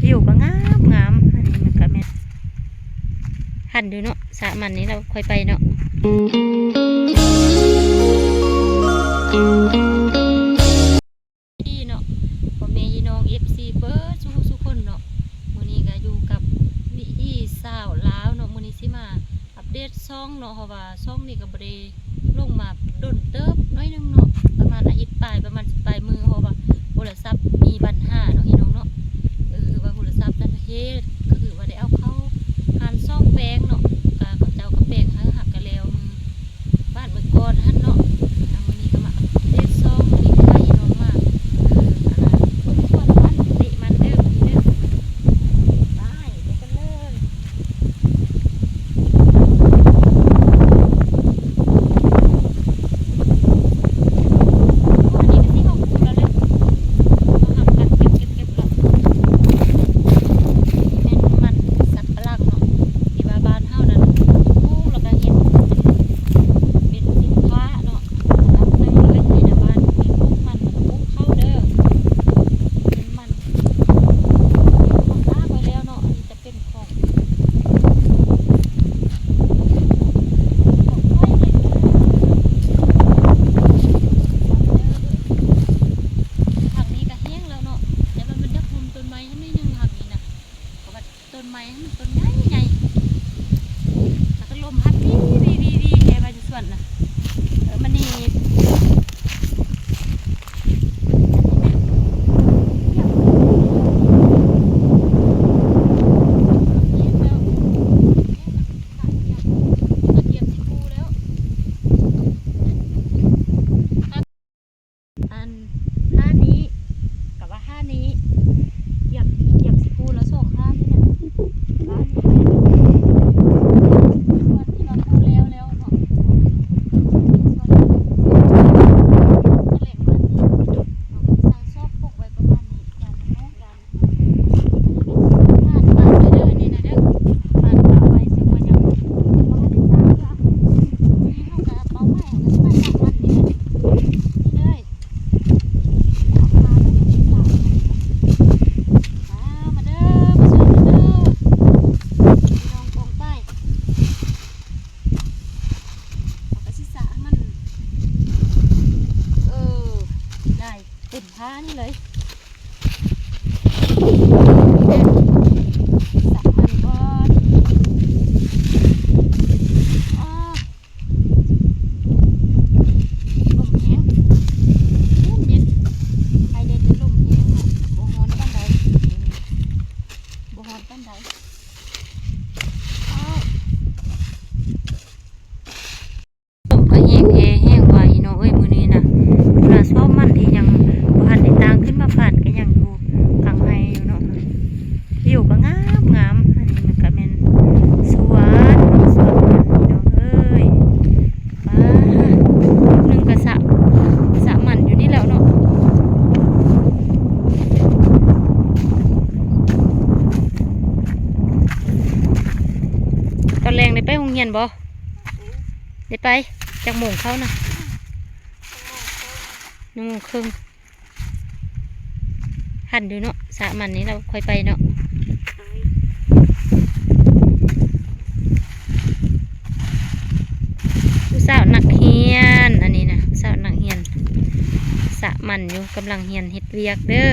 ວິວກໍງາມໆ ອັນນີ້ມັນກໍແມ່ນ ຫັ້ນຢູ່ເນາະ ສະມັນນີ້ລະຄ່ອຍໄປເນາະ. ດີເນາະ ພໍ່ແມ່ພີ່ນ້ອງ ເອັຟຊີ ເບິດສູ່ຜູ້ສູ່ຄົນເນາະ, ມື້ນີ້ກໍຢູ່ກັບວິຖີຊາວລາວເນາະ, ມື້ນີ້ຊິມາອັບເດດຊ່ອງເນາະ ເພາະວ່າຊ່ອງນີ້ກໍບໍ່ໄດ້ລົງມາດົນເຕີບໜ້ອຍໜຶ່ງເນາະ ປະມານອາທິດປາຍ ປະມານສິບປາຍມື້ ເພາະວ່າໂທລະສັບມີບັນຫາເນາະ ພີ່ນ້ອງເນາະ. ເອີ ຄືວ່າໂທລະສັບນັ້ນເຮັດ ກໍຄືວ່າໄດ້ເອົາເຂົ້າຮ້ານສ້ອມແປງເນາະ ກໍເຂົາເຈົ້າກໍແປງໃຫ້ ຫາກກໍແລ້ວມື້ ບາດມື້ກ່ອນຫັ້ນເນາະ. ອ່າ ມື້ນີ້ກໍມາອັບເດດຊ່ອງ ມື້ນີ້ພາພີ່ນ້ອງມາ ເອີ ອັນນ່າ ເບິ່ງສວນມັນ ເລະມັນເດີ ມື້ນີ້ເດີ. ໄປ ໄປກັນເລີຍ. ອັນນີ້ກໍຊິເຂົ້າປູແລ້ວແຫຼະ ເຮົາຫາກັນເກັບ ເກັບ ເກັບລະ ແມ່ນມັນສັບປະຫຼັງເນາະ ທີ່ວ່າບ້ານເຮົານັ້ນປູແລ້ວກໍເຮັດເປັນສິນຄ້າເນາະ ອັນດັບໜຶ່ງເລີຍໃນນະບ້ານ ເປັນປູກມັນແລ້ວກໍປູກເຂົ້າເດີ ເປັນມັນ ເປັນຂອງອ້າຂ້ອຍແລ້ວເນາະ ອັນນີ້ຈະເປັນຂອງ ຂອງຂ້ອຍເອງເດີ ທາງນີ້ກໍແຫ້ງແລ້ວເນາະ ແຕ່ວ່າມັນຢາກຮົ່ມຕົ້ນໄມ້ໃຫ້ໜ້ອຍໜຶ່ງ ທາງນີ້ນະ ເພາະວ່າ ຕົ້ນໄມ້ມັນຕົ້ນໃຫຍ່ໆ ແລ້ວກໍລົມພັດວີໆໆ ແກ່ໄວ້ຢູ່ສວນນະ. ເອີ ມັນນີ້ ອັນນີ້ແມ່ນ ແຫ້ງແລ້ວ ແຫ້ງແລ້ວ ກະກຽມ ກະກຽມຊິປູແລ້ວ. ອັນຫ້ານີ້ ກະວ່າຫ້ານີ້ ກຽມ ກຽມຊິປູແລ້ວ ສອງຫ້ານີ້ນະ ຫ້ານີ້ ສ່ວນທີ່ວ່າປູແລ້ວແລ້ວເນາະ ສ່ວນ ສ່ວນ ຕະແຫຼງມານີ້ ເຮົາກໍຊິໃສ່ຊອກປົກໄວ້ປະມານນີ້ ການເນາະ ການ ປາດປະໄວ້ເດີ ນີ້ນະເດີ ປາດປະໄວ້ ເຊິ່ງວ່າຍັງບໍ່ທັນໄດ້ສ້າງເທື່ອ ນີ້ເຮົາກະເປົ້າໝາຍ ເຮົາກະຊິມາສ້າງມັນນີ້ແຫຼະ ນີ້ເລີຍ ເອົາຄານ ເຮົາກະຊິສ້າງມັນນີ້ແຫຼະ. ມາ ມາເດີ ມາຊ່ວຍກັນເດີ ພີ່ນ້ອງປ້ອງປາຍ ເຮົາກະຊິສ້າງມັນ ເອີ ໄດ້ ເຕັມພານີ້ເລີຍ ສັບມັນກ່ອນ ອ້າ ລົມແຮງ ເຢັນໆ ໄຄແດ່ ແຕ່ລົມແຮງເນາະ ບໍ່ຮ້ອນປານໃດ ບໍ່ຮ້ອນປານໃດ ອ້າວ. ລົມກໍແຮງແທ້ແຮງວ່າອີ່ນ້ອງເອີຍ ມື້ນີ້ນະ ຂະໜາດຊອມມັນທີ່ຍັງບໍ່ທັນໄດ້ຕ່າງຂຶ້ນມາຟາດ ກໍຍັງຢູ່ກາງໄຮ່ຢູ່ເນາະ. ວິວກໍງາມໆ ອັນນີ້ມັນກໍແມ່ນສວນ ສວນມັນພີ່ນ້ອງເອີຍ ປ້າ ໜຶ່ງກໍສະ ສະມັນຢູ່ນີ້ແລ້ວເນາະ. ຕອນແລງໄດ້ໄປໂຮງຮຽນບໍ່? ໄດ້ໄປ. ຈັກໂມງເຂົ້ານະ? ໜຶ່ງໂມງເຄິ່ງ. ຫັ້ນຢູ່ເນາະ ສະມັນນີ້ລະຄ່ອຍໄປເນາະ. ຜູ້ສາວນັກຮຽນ ອັນນີ້ນະ ຜູ້ສາວນັກຮຽນ ສະມັນຢູ່ ກຳລັງຮຽນເຮັດວຽກເດີ.